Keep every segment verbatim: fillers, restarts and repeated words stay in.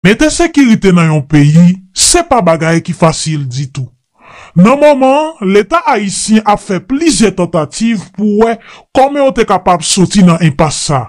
Ensekirite nan yon peyi, se pa bagay ki fasil ditou. Nan moman an, Leta ayisyen ap fè plizyè tantativ pou wè kòman yo te kapab soti nan enpas sa.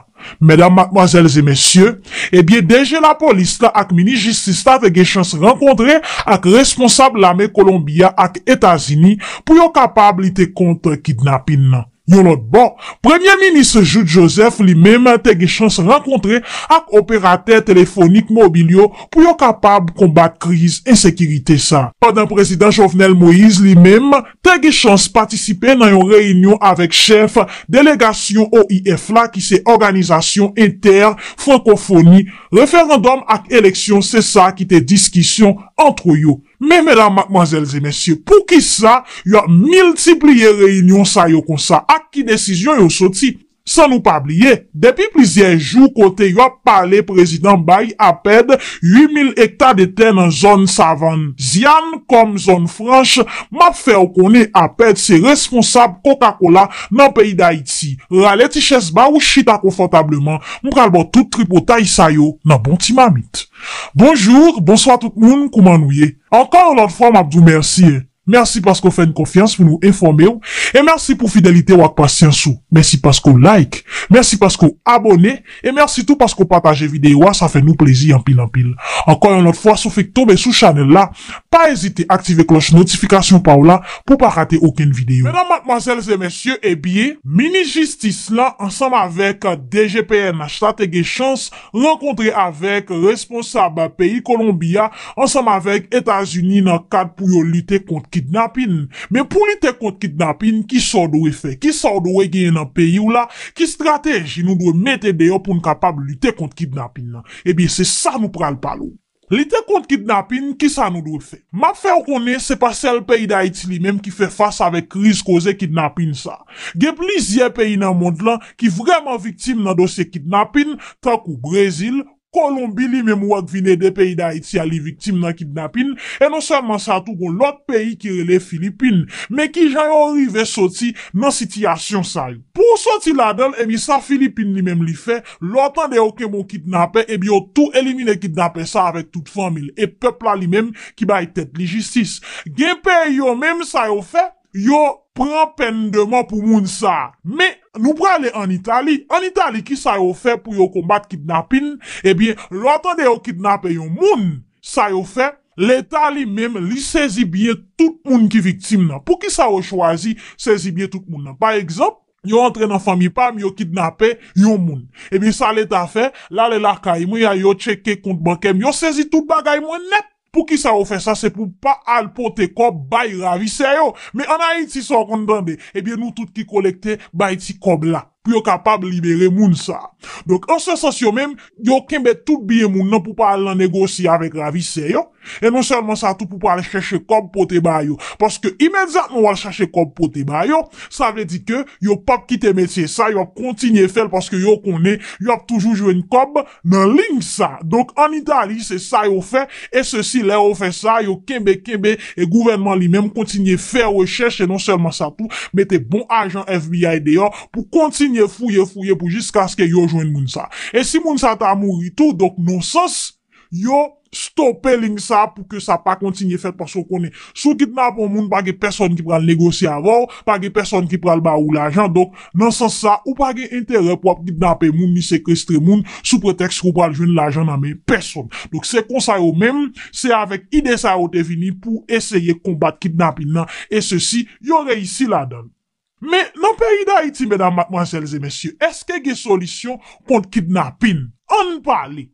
Medam, madmwazèl e mesye, ebyen, D G lapolis la ak minis jistis la te gen chans rankontre ak responsab lame Kolonbi a ak Etazini pou yo kapab lite kont kidnapin nan. Yon lòt bò, Premye Minis Jude Joseph li menm te gen chans rankontre ak operatè telefonik mobil yo pou yo kapab konbat kriz ensekirite sa. Pandan Prezidan Jovenel Moïse li menm te gen chans patisipe nan yon reyinyon avèk chèf delegasyon O I F la, ki se Òganizasyon Entè Frankofoni, referandòm ak eleksyon, se sa ki te diskisyon ant yo. Men medam, madmwazèl e mesye, poukisa yo ap miltipliye reyinyon sa yo konsa? Ak ki desizyon yo soti? San nou pa bliye, depi plizyè jou kote yo ap pale prezidan bay apèd uit mil ekta de tè nan zòn Savann Zyan kòm zòn franch, m ap fè w konnen apèd se responsab Coca-Cola nan peyi Dayiti. Rale ti chèz ba ou, chita konfòtableman, m pral ba w tout tripotay sa yo nan bon ti mamit. Bonjou, bonswa tout moun, kouman nou ye? Ankò yon lòt fwa, m ap di w mèsi. Mèsi paske w fè n konfyans pou nou enfòme w. E mèsi pou fidelite w ak pasyans ou. Mèsi paske w like. Mèsi paske w abòne. E mèsi tou paske w pataje videyo a. Sa fè nou plezi anpil, anpil. Ankò yon lòt fwa, si w fenk tonbe sou chanèl la, pa ezite aktive klòch notifikasyon pa w la pou w pa rate okenn videyo. Medam, madmwazèl e mesye, ebyen, minis jistis la ansanm avèk D G P N H la te gen chans rankontre avèk responsab peyi Kolonbi a ansanm avèk Etazini nan kad pou yo lite kont kidnapin. Men pou lite kont kidnapin, ki sa w dwe fè? Ki sa w dwe genyen nan peyi w la? Ki estrateji nou dwe mete deyò pou n kapab lite kont kidnapin nan? Ebyen, se sa nou pral pale w. Lite kont kidnapin, ki sa nou dwe fè? M ap fè w konnen se pa sèl peyi Dayiti li menm ki fè fas avèk kriz koze kidnapin sa. Gen plizyè peyi nan mond lan ki vrèman viktim nan dosye kidnapin, tankou Brezil, Kolonbi li menm ou wè k vin ede peyi Dayiti a, li viktim nan kidnapin, e non sèlman sa tou, gon lòt peyi ki rele Filipin. Men kijan yo rive soti nan sitiyasyon sa yo? Pou w soti ladan l, ebyen sa Filipin li menm li fè, lè w tande yo kenbe yon kidnapè, ebyen yo tou elimine kidnapè sa avèk tout fanmi l, e pèp la li menm ki bay tèt li jistis. Gen peyi yo menm sa yo fè, yo pran pèn de mò pou moun sa. Men, nou prale ann Itali. Ann Itali, ki sa yo fè pou yo konbat kidnapin? Ebyen, lè w tande yo kidnape yon moun, sa yo fè, Leta li menm, li sezi byen tout moun ki viktim nan. Poukisa yo chwazi sezi byen tout moun nan? Pa egzanp, yo antre nan fanmi pa m, yo kidnape yon moun. Ebyen, sa Leta fè, l ale lakay mwen, y a yo tcheke kont bankè m, yo sezi tout bagay mwen nèt. Poukisa yo fè sa? Se pou pa al pote kòb bay ravisè yo. Men ann Ayiti, sa w konn tande? Ebyen, nou tout ki kolekte bay ti kòb la pou yo kapab libere moun sa. Donk, an se sans, yo menm, yo kenbe tout byen moun nan pou pa al nan negosye avèk ravisè yo. E non sèlman sa tou, pou pa al chèche kòb pote ba yo. Paske imedyatman w al chache kòb pote ba yo, sa vle di ke yo p ap kite metye sa, yo ap kontinye fè l paske yo konnen y ap toujou jwenn kòb nan liy sa. Donk, ann Itali, se sa yo fè, e sesi, lè yo fè sa, yo kenbe, kenbe, e gouvènman li menm kontinye fè rechèch, e non sèlman sa tou, mete bon ajan F B I deyò pou kontinye fouye, fouye pou jiskaske yo jwenn moun sa. E si moun sa ta mouri tou, donk, non sans, yo stope liy sa pou ke sa pa kontinye fèt, paske w konnen, si w kidnape yon moun, pa gen pèsòn ki pral negosye avè w, pa gen pèsòn ki pral ba ou lajan. Donk, nan sans sa, ou pa gen enterè pou w ap kidnape moun, ni sekestre moun, sou pretèks ke w pral jwenn lajan nan men pèsòn. Donk, se konsa yo menm, se avèk ide sa yo te vini pou eseye konbat kidnapin nan, e sesi, yo reyisi ladan l. Men, nan peyi Dayiti, medam, madmwazèl e mesye, èske gen solisyon kont kidnapin? Ann pale.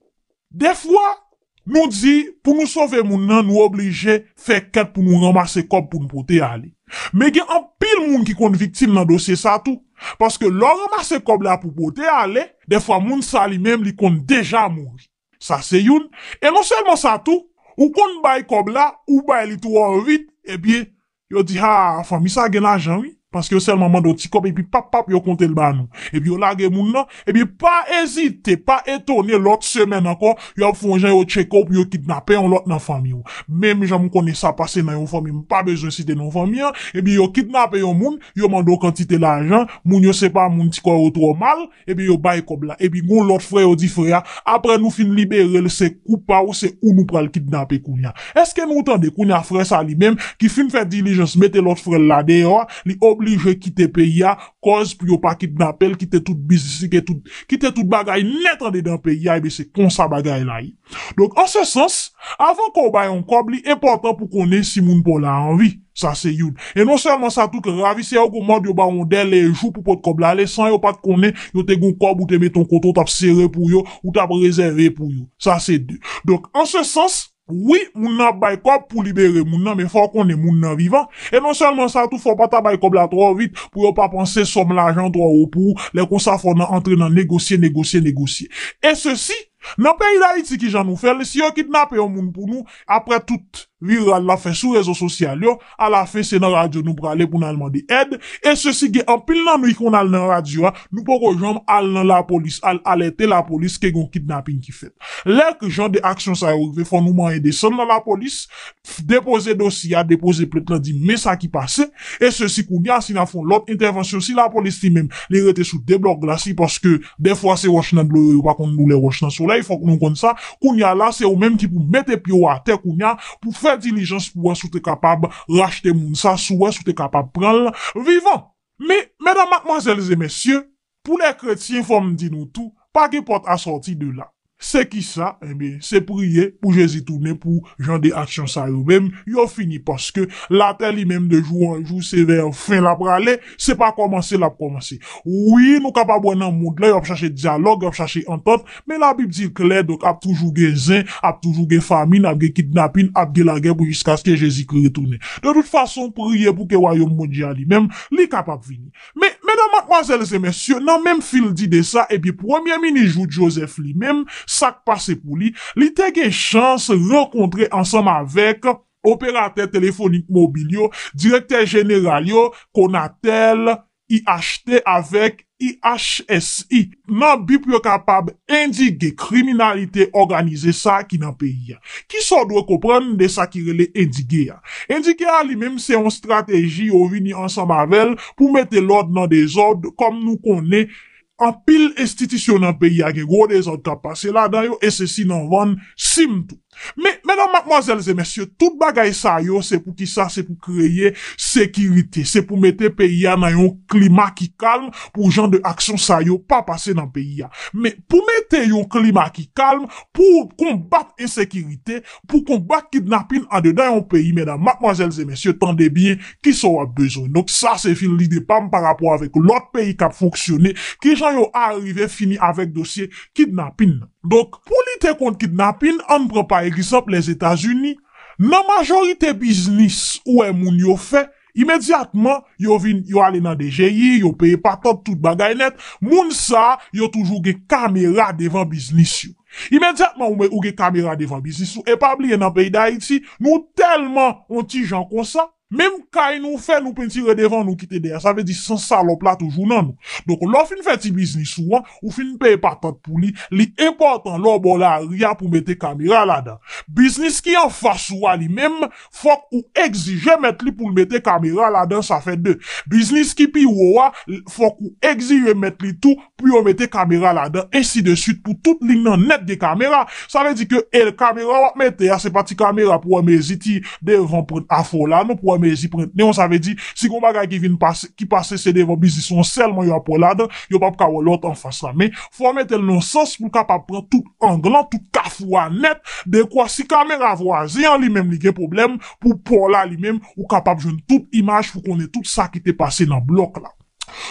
Defwa, nou di, pou nou sove moun nan, nou oblije fè kèt pou nou ranmase kòb pou n pote ale. Men gen anpil moun ki konn viktim nan dosye sa tou. Paske lè w ranmase kòb la pou pote ale, defwa moun sa li menm li konn deja mouri. Sa se youn. E non sèlman sa tou, ou konn bay kòb la, ou bay li twò vit, ebyen, yo di, "Ha, fanmi sa gen lajan, wi." Paske yo sèlman mande yon ti kòb epi pap pap yo konte l ba nou. Epi yo lage moun nan, epi pa ezite, pa etone, lòt semèn ankò, yo ap fè yon jan yo tcheke w pou yo kidnape yon lòt nan fanmi w. Menm jan m konnen sa pase nan yon fanmi, m pa bezwen site non fanmi an, epi yo kidnape yon moun, yo mande w kantite lajan, moun yo se pa moun ti kò yo twò mal, epi yo bay kòb la. Epi gon lòt frè yo di frè a, apre nou fin libere l, se kou pa w, se ou nou pral kidnape kounye a. Èske nou tande kounye a frè sa li menm ki fin fè dilijans mete lòt frè l la deyò a, li oblije kite peyi a, kòz pou yo pa kidnape l, kite tout biznis li, kite tout, kite tout bagay nèt andedan peyi a, ebyen se konsa bagay la ye. Donk, an se sans, avan ke w bay yon kòb, li enpòtan pou konnen si moun pa w la anvi. Sa se youn. E non sèlman sa tou, ke ravisè yo gon mòd yo ba w yon dèle jou pou pot kòb la ale, san yo pa t konnen yo te gon kòb ou te mete yon kote w t ap sere pou yo, ou t ap rezève pou yo. Sa se de. Donk, an se sans, wi, moun nan ap bay kòb pou libere moun nan, men fò w konnen moun nan vivan. E non sèlman sa tou, fò w pa ta bay kòb la twò vit pou yo pa panse sòm lajan twò wo pou ou. Lè konsa, fò w nan antre nan negosye, negosye, negosye. E sesi, nan peyi Dayiti, kijan nou fè l? Si yo kidnape yon moun pou nou, apre tout viral l ap fè sou rezo sosyal yo, alafen se nan radyo nou prale pou n al mande èd. E sesi, gen anpil nan nou ki konn al nan radyo a, nou poko janm al nan lapolis, al alète lapolis ke gon kidnapin ki fèt. Lè ke jan de aksyon sa yo rive, fò nou manyen desann nan lapolis, depoze dosye a, depoze plent lan, di men sa ki pase. E sesi kounye a, si n ap fè yon lòt entèvansyon, si lapolis li menm, li rete sou de blòk glas li, paske dèfwa se wòch nan dlo yo, yo pa konn doulè wòch nan solèy, fòk nou konn sa. Kounye a la, se ou menm ki pou mete pye w atè kounye a, pou fè dilijans pou wè si w te kapab rachte moun sa, si w wè si w te kapab pran l vivan. Men, medam, madmwazèl e mesye, pou lè kretyen, fò m di nou tou, pa gen pòt a sòti de la. Se kisa? Ebyen, se priye pou Jezi tounen pou jan de aksyon sa yo menm, yo fini, paske latè li menm de jou an jou, se vè fen l ap prale, se pa kòmanse l ap kòmanse. Wi, nou kapab wè nan mond lan, y ap chache dyalòg, y ap chache antant, men Labib di l klè, donk ap toujou gen zen, ap toujou gen famin, ap gen kidnapin, ap gen lagè pou jiskaske Jezikri retounen. De tout fason, priye pou ke wayòm Bondye a li menm, li kapab vini. Men, medam, madmwazèl e mesye, nan menm fil dide sa, ebyen, premye minis Jouthe Joseph li menm, sa k pase pou li, li te gen chans rankontre ansanm avèk operatè telefonik mobil yo, direktè jeneral yo, Conatel, I H T avèk I H S I, nan bi pou yo kapab endike kriminalite òganize sa ki nan peyi a. Kisa w dwe konprann de sa ki rele endike a? Endike a li menm se yon estrateji yo vini ansanm avè l pou mete lòd nan dezòd, kòm nou konnen anpil enstitisyon nan peyi a gen gwo dezòd k ap pase ladan yo, e sesi nan vann sim tou. Men, medam, madmwazèl e mesye, tout bagay sa yo, se pou kisa? Se pou kreye sekirite, se pou mete peyi a nan yon klima ki kalm, pou jan de aksyon sa yo pa pase nan peyi a. Men, pou mete yon klima ki kalm, pou konbat ensekirite, pou konbat kidnapin andedan yon peyi, medam, madmwazèl e mesye, tande byen, kisa w ap bezwen. Donk, sa se fil dide pa m pa rapò avèk lòt peyi k ap fonksyone, kijan yo arive fini avèk dosye kidnapin nan. Donk, pou lite kont kidnapin, ann pran pa egzanp Lèzetazini. Nan majorite biznis ou wè moun yo fè, imedyatman, yo vin, yo ale nan D G I, yo peye patant, tout bagay nèt. Moun sa, yo toujou gen kamera devan biznis yo. Imedyatman ou, ou gen kamera devan biznis ou, e pa bliye nan peyi Dayiti, nou tèlman on ti jan konsa, menm kay nou fè, nou pentire devan, nou kite dèyè. Sa vle di sans salòp la toujou nan nou. Donk, lè w fin fè ti biznis ou an, ou fin peye patant pou li, li enpòtan lè w bò lari a pou mete kamera ladan. Biznis ki anfas ou a li menm, fòk ou egzije mèt li pou l mete kamera ladan, sa fè de. Biznis ki pi wo a, fòk ou egzije mèt li tou pou yo mete kamera ladan, ensi de swit, pou tout liy nan nèt gen kamera. Sa vle di ke e kamera w ap mete a, se pa ti kamera pou wè mezi ti devan pwent afè w la, non, pou wè mezi pwent nen w. Sa vle di, si gon bagay ki vin pase, ki pase se devan biznis ou an sèlman yo ap wè ladan, yo p ap ka wè lòt anfas la. Men, fò w mete l nan sans pou l kapab pran tout ang lan, tout kafou a nèt, dekwa si kamera vwazen an li menm li gen pwoblèm, pou pa w la li menm, ou kapab jwenn tout imaj pou konnen tout sa ki te pase nan blòk la.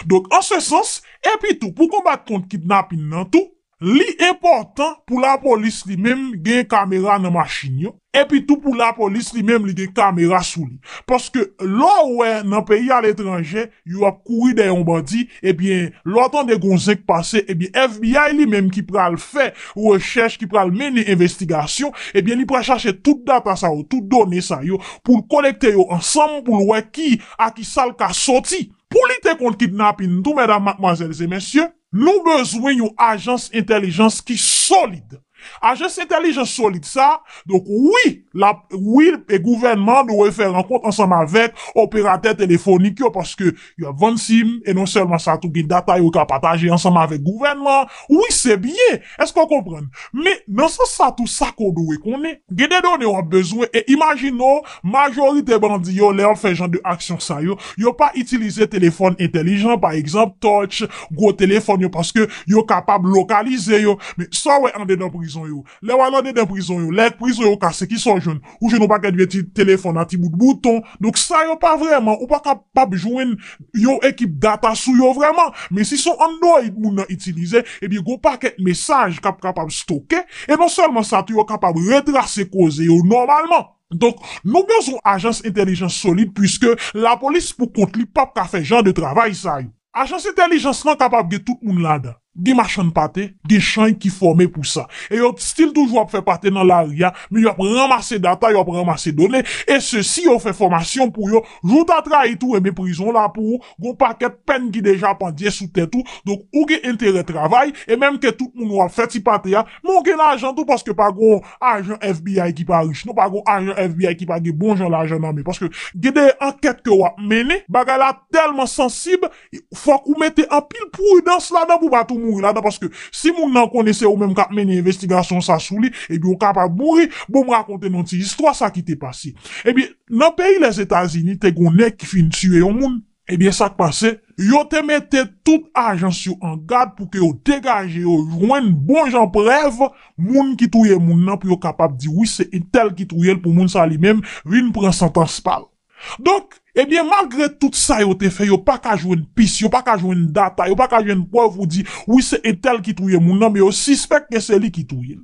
Donk, an se sans, epi tou, pou konbat kont kidnapin nan tou, li enpòtan pou lapolis li menm gen kamera nan machin yo, epi tou pou lapolis li menm li gen kamera sou li. Paske lè w wè nan peyi aletranje, yo ap kouri dèyè yon bandi, ebyen, lè w tande gon zen k pase, ebyen, F B I li menm ki pral fè rechèch, ki pral mennen envestigasyon, ebyen, li pral chache tout data sa yo, tout done sa yo, pou l kolekte yo ansanm, pou l wè ki, a ki sa l ka soti. Pou lite kont kidnapin tou, medam, madmwazèl e mesye, nou bezwen yon ajans entèlijans ki solid. Ajans entèlijans solid sa, donk wi, la, wi, e gouvènman dwe fè rankont ansanm avèk operatè telefonik yo, paske y ap vann sim, e non sèlman sa, tou gen data yo ka pataje ansanm avèk gouvènman. Wi, se byen. Èske w konprann? Men, nan sans sa tou, sa ke w dwe konnen, gen de done w ap bezwen, e imajine w, majorite bandi yo, lè y ap fè jan de aksyon sa yo, yo pa itilize telefòn entèlijan, pa egzanp, touch, gwo telefòn yo, paske yo kapab lokalize yo. Men, sa w wè andedan prizon yo, lè w al andedan prizon yo, lè prizon yo kase, kisa w jwenn? Ou jwenn yon pakèt vye ti telefòn a ti bout bouton. Donk, sa yo pa vrèman, ou pa kapab jwenn yon ekip data sou yo vrèman. Men si se yon Android moun nan itilize, ebyen, gon pakèt mesaj k ap kapab stoke. E non sèlman sa, tou yo kapab retrase koze yo nòmalman. Donk, nou bezwen ajans entèlijans solid, piske lapolis pou kont li p ap ka fè jan de travay sa yo. Ajans entèlijans lan kapab gen tout moun ladan. Gen machann pate, gen chanj ki fòme pou sa. E yo still toujou ap fè pate nan lari a, men y ap ranmase data, y ap ranmase done, e sesi yo fè fòmasyon pou yo. Jou w ta trayi tou, ebyen prizon la pou ou, gon pakèt pèn ki deja pandye sou tèt ou, donk ou gen enterè travay, e menm ke tout moun w ap fè ti pate a, men w gen lajan tou, paske pa gon ajan F B I ki pa rich, non, pa gon ajan F B I ki pa gen bon jan lajan nan men, paske gen de ankèt ke w ap mennen, bagay la tèlman sansib, fòk ou mete anpil pridans ladan pou w pa tou mouri ladan, paske si moun nan konnen se ou menm k ap mennen envestigasyon sa sou li, ebyen ou kapab mouri. Bon, m rakonte nou ti istwa sa ki te pase. Ebyen, nan peyi Lèzetazini, te gon nèg ki fin tiye yon moun. Ebyen, sa k pase? Yo te mete tout ajans yo an gad pou ke yo degaje yo, jwenn bon jan prèv moun ki touye moun nan, pou yo kapab di wi, se entèl ki touye l, pou moun sa li menm vin pran santans pa l. Donk, ebyen, malgre tout sa yo te fè, yo pa ka jwenn pis, yo pa ka jwenn data, yo pa ka jwenn prèv pou di, wi, se entèl ki touye moun nan, men yo sispèk ke se li ki touye l.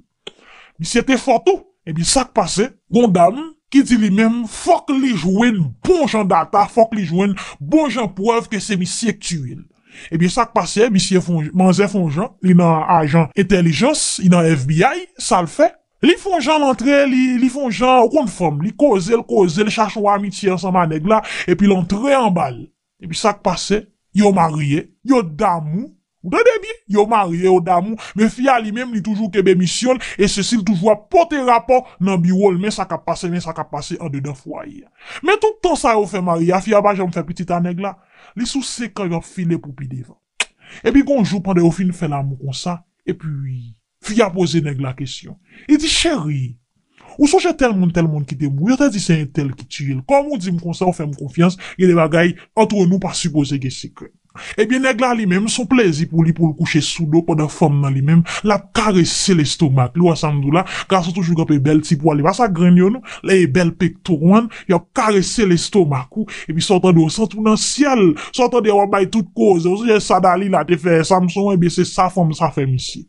Misye te fò tou. Ebyen, sa k pase? Gon dam ki di li menm, fòk li jwenn bon jan data, fòk li jwenn bon jan prèv ke se misye k tiye l. Ebyen, sa k pase? Misye fon, manzè fon jan, li nan ajan entèlijans, li nan F B I, sa l fè? Li fon jan l antre, li, li fon jan, ou konn fanm, li koze l, koze l, chache yon amitye ansanm a nèg la, epi l antre anba l. Epi sa k pase? Yo marye, yo damou. Ou tande byen? Yo marye, yo damou. Men fi a li menm, li toujou kenbe misyon l, e sesi l toujou ap pote rapò nan biwo l. Men sa k ap pase, men sa k ap pase andedan fwaye a. Men tout tan sa yo fè marye a, fi a pa janm fè pitit a nèg la. Li sou senk an, yo ap file pou pi devan. Epi gon jou, pandan yo fin fè lamou konsa, epi fi a poze nèg la kesyon. Li di, cheri, ou sonje tèl moun, tèl moun ki te mouri? Yo te di se entèl ki tiye l. Kòm ou di m konsa, ou fè m konfyans, gen de bagay antre nou pa sipoze gen sekrè. Ebyen, nèg la li menm, se yon plezi pou li pou l kouche sou do pandan fanm nan li menm, l ap karese lestomak li. Ou wè sa m di w la, gason toujou kanpe bèl ti pwa, li pa sa grenn yo non, lè e bèl pektoral, y ap karese lestomak ou, epi sa w tande w santi w nan syèl, sa w tande w ap bay tout koze, ou sonje sa Dalila te fè Samson, ebyen se sa fanm sa fè misye.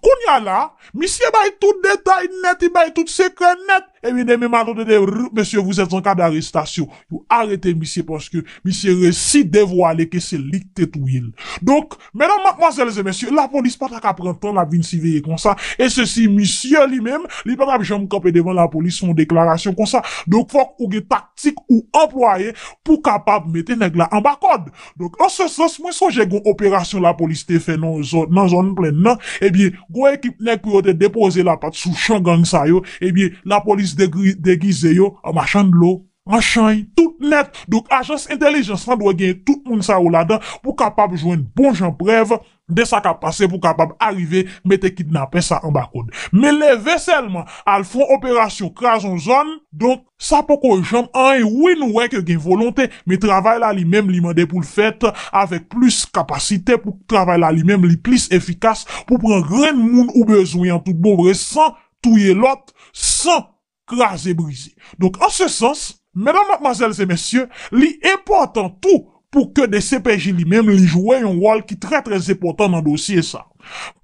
Kounye a la, misye bay tout detay nèt, li bay tout sekrè nèt. Ebyen, demen maten, w tande, rrr, mesye, vous êtes en cas d'arrestation. Yo arete misye paske misye resi devwale ke se li k te touye l. Donk, medam, madmwazèl e mesye, lapolis pa ta ka pran tan l ap vin siveye konsa. E sesi, misye li menm, li pa t ap janm kanpe devan lapolis fè yon deklarasyon konsa. Donk, fòk ou gen taktik ou anplwaye pou kapab mete nèg la anba kòd. Donk, an se sans, mwen sonje gon operasyon lapolis te fè nan zòn, nan zòn Plèn nan. Ebyen, gon ekip nèg pou yo te depoze lapat sou chan gang sa yo. Ebyen, lapolis degri-, degize yo an machann dlo, an chanj, tout nèt. Donk, ajans entèlijans lan dwe gen tout moun sa yo ladan pou kapab jwenn bon jan prèv de sa k ap pase pou kapab arive mete kidnapè sa anba kòd. Men leve sèlman, al fè yon operasyon kraze yon zòn, donk, sa poko janm anyen. Wi, nou wè ke gen volonte, men travay la li menm li mande pou l fèt avèk plis kapasite, pou travay la li menm li plis efikas, pou pran grenn moun ou bezwen an tout bon vre, san touye lòt, san kraze brize. Donk, an se sans, medam, madmwazèl e mesye, li enpòtan tou pou ke D C P J li menm li jwe yon wòl ki trè, trè enpòtan nan dosye sa.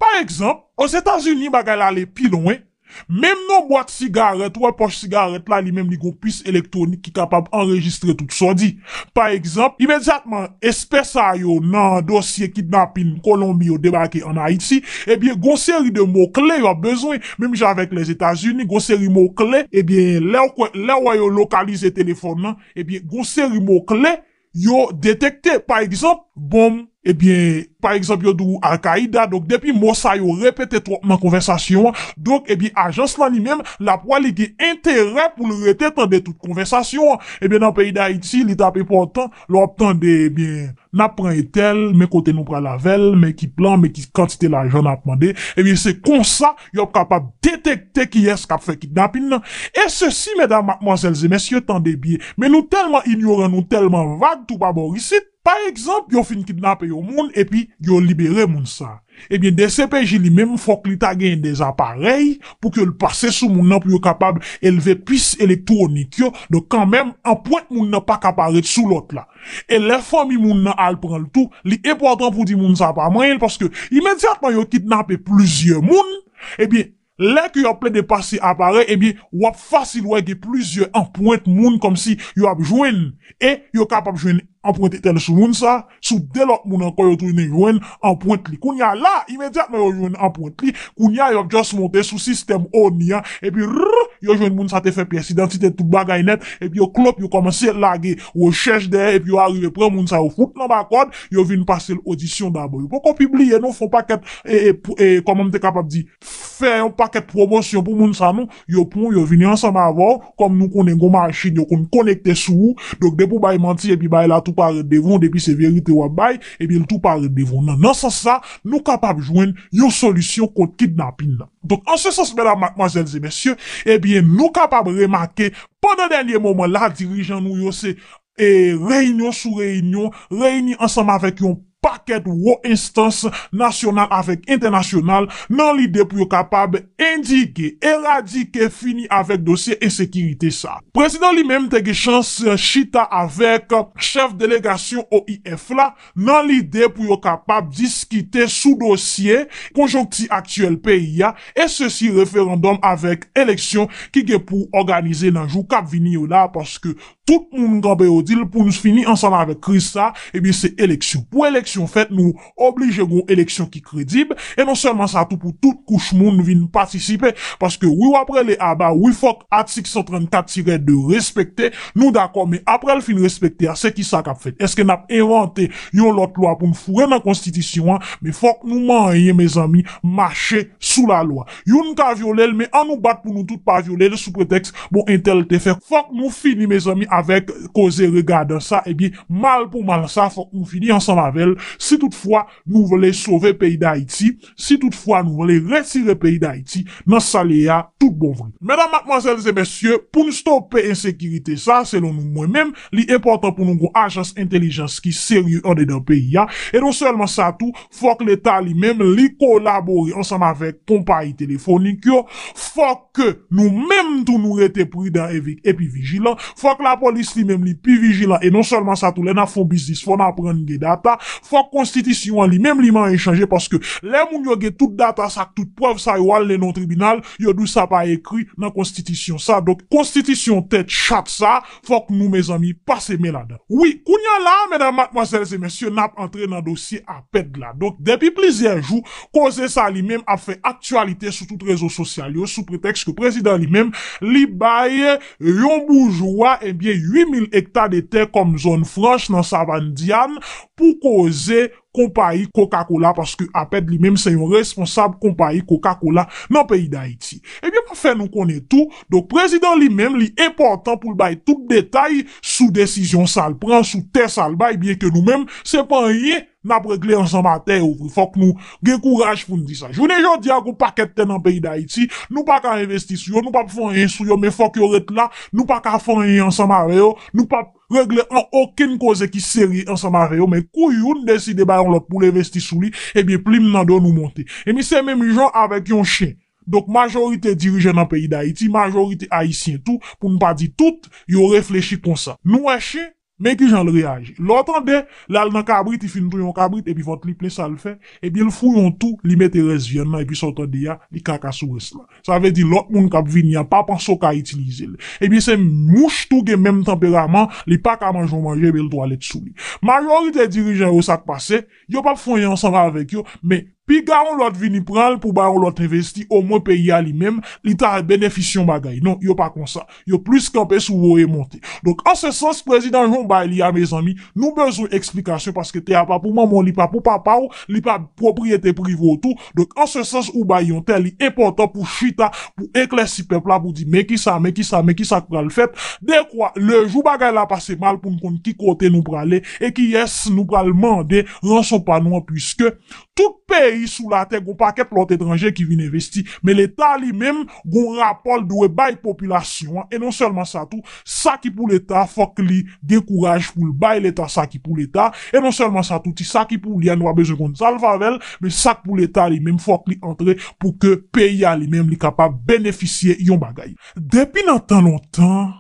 Pa egzanp, Ozetazini, bagay la ale pi lwen. Menm nan bwat sigarèt, ou wè pòch sigarèt la, li menm li gon pis elektwonik ki kapab anrejistre tout sa w di. Pa egzanp, imedyatman espè sa yo nan dosye kidnapin Kolonbi yo debake ann Ayiti, ebyen, gon seri de mo kle yo ap bezwen. Menm jan avèk Lèzetazini, gon seri mo kle, ebyen, lè w kwè, lè w wè yo lokalize telefòn nan, ebyen, gon seri mo kle yo detekte. Pa egzanp, bonm, ebyen, pa egzanp, yo di w Al-Qaida. Donk, depi mo sa yo repete twòp nan konvèsasyon an, donk, ebyen, ajans lan li menm, l ap wè li gen enterè pou l rete tande tout konvèsasyon an. Ebyen, nan peyi Dayiti, li t ap enpòtan lè w ap tande, ebyen, n ap pran entèl, men kote nou pral avè l, men ki plan, men ki kantite lajan n ap mande. Ebyen, se konsa yo ap kapab detekte kiyès k ap fè kidnapin nan. E sesi, medam, madmwazèl e mesye, tande byen. Men nou tèlman inyoran, nou tèlman vag tou pa bò isit. Pa egzanp, yo fin kidnape yon moun epi yo libere moun sa. Ebyen, D C P J li menm, fòk li ta genyen dèzaparèy pou ke l pase sou moun nan, pou yo kapab elve pis elektwonik yo. Donk, kanmenm, anpwent moun nan pa ka parèt sou lòt la. E lè fanmi moun nan al pran l tou, li enpòtan pou di moun sa pa manyen l, paske imedyatman yo kidnape plizyè moun, ebyen, lè ke y ap plede pase aparèy, ebyen, w ap fasil wè gen plizyè anpwent moun kòmsi yo ap jwenn, e yo kapab jwenn anpwent entèl sou moun sa, sou de lòt moun ankò yo tounen jwenn anpwent li. Kounye a la, imedyatman yo jwenn anpwent li, kounye a y ap just monte sou sistèm ONI an, epi rrr, yo jwenn moun sa te fè pyès idantite, tout bagay nèt, epi yo klop, yo kòmanse lage rechèch dèyè, epi yo arive pran moun sa, yo fout l anba kòd, yo vin pase l odisyon dabò. Yo poko pibliye non, fè yon pakèt, e, e, pou- e, kòman m te kapab di, fè yon pakèt pwomosyon pou moun sa non, yo pran w, yo vini ansanm avè w, kòm nou konnen gon machin, yo konn konekte sou ou, donk depi w bay manti epi bay la tou parèt devan w, depi se verite w ap bay, ebyen l tou parèt devan w. Nan, nan sans sa, nou kapab jwenn yon solisyon kont kidnapin nan. Donk, an se sans, medam, madmwazèl e mesye, ebyen, nou kapab remake, pandan dènye moman la, dirijan nou yo se e reyinyon sou reyinyon, reyini ansanm avèk yon pakèt wo enstans nasyonal avèk entènasyonal nan lide pou yo kapab endike, eradike, fini avèk dosye ensekirite sa. Prezidan li menm te gen chans chita avèk chèf delegasyon O I F la nan lide pou yo kapab diskite sou dosye konjonkti aktyèl peyi a, e sesi referandòm avèk eleksyon ki gen pou òganize nan jou k ap vini yo la, paske tout moun kanpe yo di l pou n fini ansanm avèk kriz sa, ebyen se eleksyon. Pou eleksyon fèt, nou oblije gon eleksyon ki kredib, e non sèlman sa tou pou tout kouch moun vin patisipe, paske wi w ap rele aba, wi fòk atik san trannkat tirè de respekte, nou dakò, men apre l fin respekte a, se ki sa k ap fèt? Èske n ap envante yon lòt lwa pou n foure nan konstitisyon an? Men fòk nou manyen, mezanmi, mache sou lalwa. Youn ka vyole l, men an nou bat pou nou tout pa vyole l sou pretèks, bon, entèl te fè. Fòk nou fini, mezanmi, avèk koze regadan sa, ebyen, mal pou mal sa, fòk nou fini ansanm avè l, si toutfwa nou vle sove peyi Dayiti, si toutfwa nou vle retire peyi Dayiti nan sa l ye a, tout bon vre. Medam, madmwazèl e mesye, pou n stope ensekirite sa, selon nou, mwen menm, li enpòtan pou nou gon ajans entèlijans ki serye andedan peyi a, e non sèlman sa tou, fòk Leta li menm, li kolabore ansanm avèk konpayi telefonik yo, fòk ke nou menm tou nou rete pridan epi, epi vijilan, fòk lapolis li menm li pi vijilan, e non sèlman sa tou, lè n ap fè yon biznis, fò n aprann gen data, fòk konstitisyon an li menm li manyen chanje, paske lè moun yo gen tout data sa ak tout prèv sa, yo al nan yon tribinal, yo di w sa pa ekri nan konstitisyon sa. Donk, konstitisyon tèt chat sa, fòk nou, mezanmi, pase men ladan. Wi, kounye a la, medam, madmwazèl e mesye, n ap antre nan dosye APED la. Donk, depi plizyè jou, koze sa li menm ap fè aktyalite sou tout rezo sosyal yo, sou pretèks ke prezidan li menm, li bay yon boujwa, ebyen, uit mil ekta de tè kòm zòn franch nan Savann Dyàn pou koze konpayi Coca-Cola, paske APED li menm se yon responsab konpayi Coca-Cola nan peyi Dayiti. Ebyen, m ap fè nou konnen tou, donk, prezidan li menm, li enpòtan pou l bay tout detay sou desizyon sa l pran, sou tè sa l bay, byenke nou menm, se pa anyen n ap regle ansanm a tè yo vre. Fòk nou gen kouraj pou n di sa. Jounen jodi a, gon pakèt tè nan peyi Dayiti, nou pa ka envesti sou yo, nou p ap fè anyen sou yo, men fòk yo ret la, nou pa ka fè anyen ansanm avè yo, nou p ap regle an okenn koze ki serye ansanm avè yo, men kou youn deside bay yon lòt pou l envesti sou li, ebyen, plim nan do nou monte. Ebyen, se menm jan avèk yon chen. Donk, majorite dirijan nan peyi Dayiti, majorite ayisyen tou, pou n pa di tout, yo reflechi konsa. Nou wè chen, men kijan l reyaji. Lè w tande, l al nan kabrit, li fin touye yon kabrit, epi vant li plen, sa l fè, ebyen, l fouye yon tou, li mete rès vyann nan, epi sa w tande a, li kaka sou rès la. Sa vle di lòt moun k ap vini an p ap panse w ka itilize l. Ebyen, se mouch tou gen menm tanperaman, li pa ka manje w manje, men l twalèt sou li. Majorite dirijan yo, sa k pase, yo p ap fè anyen ansanm avèk yo, men Piga yon lòt vini pran l pou bay yon lòt envesti, omwen peyi a li menm, li ta benefisye yon bagay. Non, yo pa konsa. Yo plis kanpe sou voye monte. Donk, an se sans, prezidan Joe Biden li a, mezanmi, nou bezwen eksplikasyon paske tè a pa pou manman w, li pa pou papa w, li pa pwopriyete prive w tou. Donk, an se sans, ou bay yon tè, li enpòtan pou chita, pou eklèsi pèp la, pou di, men kisa, men kisa, men kisa k pral fèt. Dekwa, lejou bagay la pase mal pou n konn ki kote nou prale e kiyès nou pral mande ranson pa nou an, piske tout peyi sou latè gon pakèt lòt etranje ki vin envesti, men Leta li menm gon rapò l dwe bay popilasyon an, e non sèlman sa tou, sa ki pou Leta fòk li gen kouraj pou l bay Leta sa ki pou Leta, e non sèlman sa tou, ti sa ki pou li a nou pa bezwen konn sa l fè avè l, men sa k pou Leta li menm fòk li antre pou ke peyi a li menm li kapab benefisye yon bagay. Depi nan tan lontan,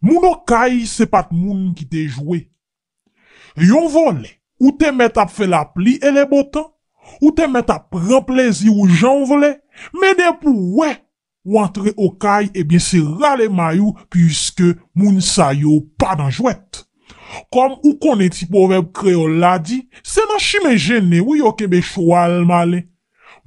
moun Okay se pa t moun ki te jwe. Yon vòlè, ou te mèt ap fè lapli e lebotan, ou te mèt ap pran plezi w jan w vle, men depi w wè w antre Okay, ebyen se rale may ou, piske moun sa yo pa nan jwèt. Kòm ou konnen ti pwovèb kreyòl la di, se nan chimen jennen wi yo kenbe chwal malen.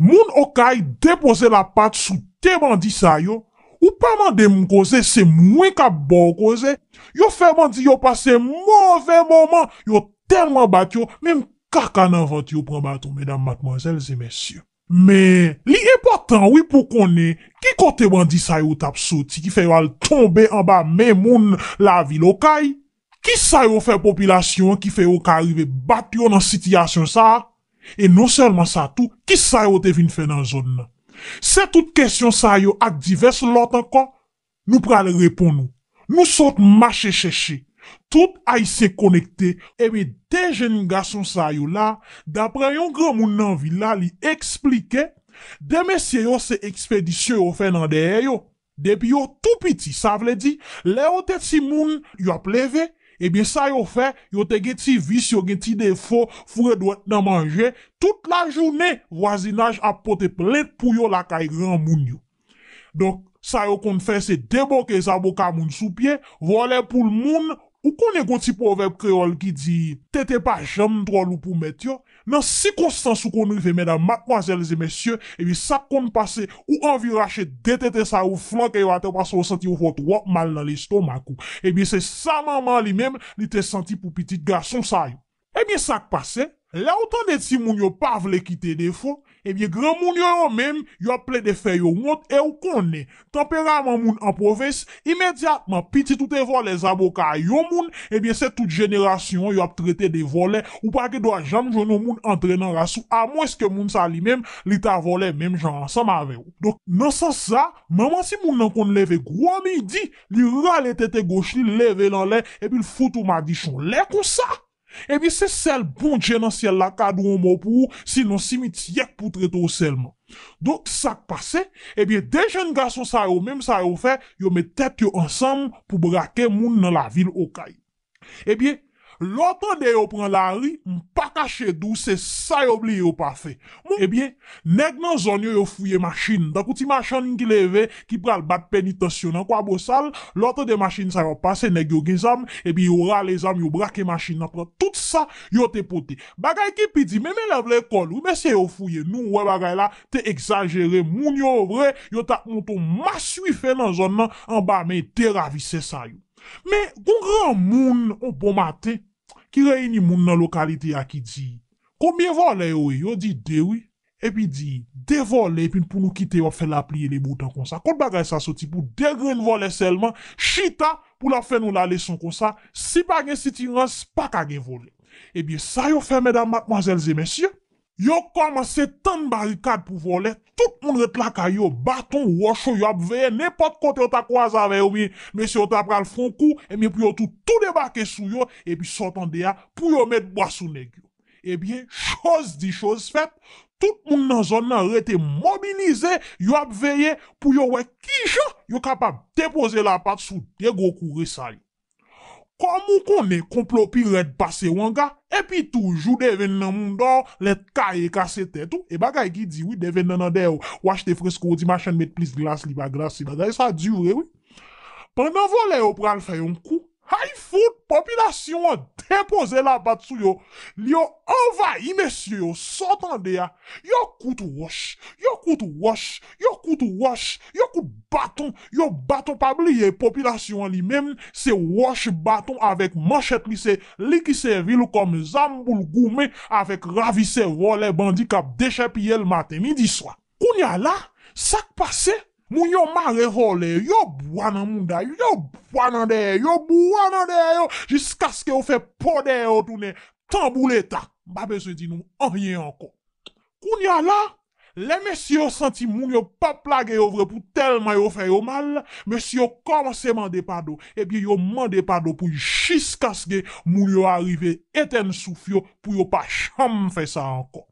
Moun Okay depoze lapat sou de bandi sa yo, ou pa mande m koze, se mwen k ap ba w koze. Yo fè bandi yo pase move moman, yo tèlman bat yo, menm kaka nan vant yo pran baton, medam, madmwazèl e mesye. Men, li enpòtan wi pou konnen ki kote bandi sa yo t ap soti ki fè yo al tonbe anba men moun lavil Okay. Kisa yo fè popilasyon an ki fè yo ka rive bat yo nan sitiyasyon sa a? E non sèlman sa tou, kisa yo te vin fè nan zòn nan? Se tout kesyon sa yo ak divès lòt ankò nou pral reponn ou. Nou sot mache chèche. Tout Ayisyen konekte. Ebyen, de jenn gason sa yo la, daprè yon granmoun nan vil la, li eksplike, de mesye yo se ekspedisyon yo fè nan dèyè yo. Depi yo tou piti, sa vle di, lè yo te timoun, y ap leve, ebyen sa yo fè, yo te gen ti vis, yo gen ti defo, foure dwèt nan manje, tout lajounen, vwazinaj ap pote plent pou yo lakay granmoun yo. Donk, sa yo konn fè, se deboke zaboka moun sou pye, vòlè poul moun, ou konnen gon ti pwovèb kreyòl ki di, tete pa janm twò lou pou mèt yo, nan sikonstans ou konn rive, medam, madmwazèl e mesye, ebyen sa k konn pase, ou anvi rache de tete sa yo, flanke yo atè, paske ou santi ou fè w twòp mal nan lestomak ou. Ebyen se sa manman an li menm, li te santi pou pitit gason sa yo. Ebyen sa k pase, lè w tande timoun yo pa vle kite defo, ebyen granmoun yo yo menm, y ap plede fè yo wont e ou konnen, tanperaman moun an pwovens, imedyatman pitit ou te vòlè zaboka a yon moun, ebyen se tout jenerasyon an y ap trete de vòlè, ou pa gen dwa janm jwenn yon moun antre nan ras ou, amwenske moun sa li menm, li ta vòlè menm jan ansanm avè w. Donk, nan sans sa, manman timoun nan konn leve gwo midi, li rale tete goch li, leve l anlè, epi l fout ou madichon. Lè konsa, ebyen se sèl Bondye nan syèl la ka di w yon mo pou ou, sinon simityè k pou trete w sèlman. Donk sa k pase, ebyen de jenn gason sa yo menm sa yo fè, yo met tèt yo ansanm pou brake moun nan lavil Okay. Ebyen, lè w tande yo pran lari, m pa kache di w se sa yo bliye yo pa fè. Bon, ebyen, nèg nan zòn yo, yo fouye machin. Tankou ti machann ki leve, ki pral bat penitans yo nan Kwabosal, lè w tande machin sa yo ap pase, nèg yo gen zam, ebyen yo rale zam, yo brake machin nan, pran tout sa yo te pote. Bagay ki pi di, menm elèv lekòl, wi, mesye yo fouye, nou wè bagay la te egzajere, moun yo vre, yo t ap monte yon maswife nan zòn nan anba men de ravisè sa yo. Men, gon granmoun, yon bon maten, ki reyini moun nan lokalite a ki di, konbyen vòlè yo ye? Yo di de wi. Epi di, de vòlè, epi pou nou kite yo ap fè lapli e leboutan konsa. Kot bagay sa soti pou de grenn vòlè sèlman, chita pou l ap fè nou laleson konsa, si pa gen sitirans, pa ka gen vòlè. Ebyen, sa yo fè, medam, madmwazèl e mesye, yo kòmanse tann barikad pou vòlè, tout moun ret lakay yo, baton, wòch yo, y ap veye, nenpòt kote yo ta kwaze avè yo, ebyen, mesye yo ta pral fè yon kou, ebyen, pou yo tou, tou debake sou yo, epi sa w tande a, pou yo met bwa sou nèg yo. Ebyen, choz di, choz fèt, tout moun nan zòn nan rete mobilize, y ap veye pou yo wè kijan yo kapab depoze lapat sou de gwo koure sa yo. Kòm ou konnen, konplo pi rèd pase wanga, epi tou, jou devenn nan mouda w, lè t kaye kase tèt ou, e bagay ki di wi, devenn nan nan dèyè w, w achte fresko, w di machann met plis glas, li pa glase, bagay sa di vre wi. Pandan vòlè yo pral fè yon kou, hay fout, popilasyon an depoze lapat sou yo. Yo anvayi mesye yo, sa w tande a. Yo kout wòch, yo kout wòch, yo kout wòch, yo kout baton, yo baton. Pa bliye, popilasyon an li menm, se wòch, baton avèk manchèt li, se li ki sèvi l kòm zam pou l goumen avèk ravisè, vòlè, bandi k ap dechèpiye l maten, midi, swa. Kounye a la, sa k pase? Moun yo mare vòlè yo, yo bwa nan mouda yo, yo bwa nan dèyè yo, bwa nan dèyè yo, jiskaske yo fè po dèyè yo tounen tanbou Leta. M pa bezwen di nou anyen ankò. Kounye a la, lè mesye yo santi moun yo p ap lage yo vre pou tèlman yo fè yo mal, mesye yo kòmanse mande padon. Ebyen, yo mande padon pou jiskaske moun yo arive etenn souf yo pou yo pa janm fè sa ankò.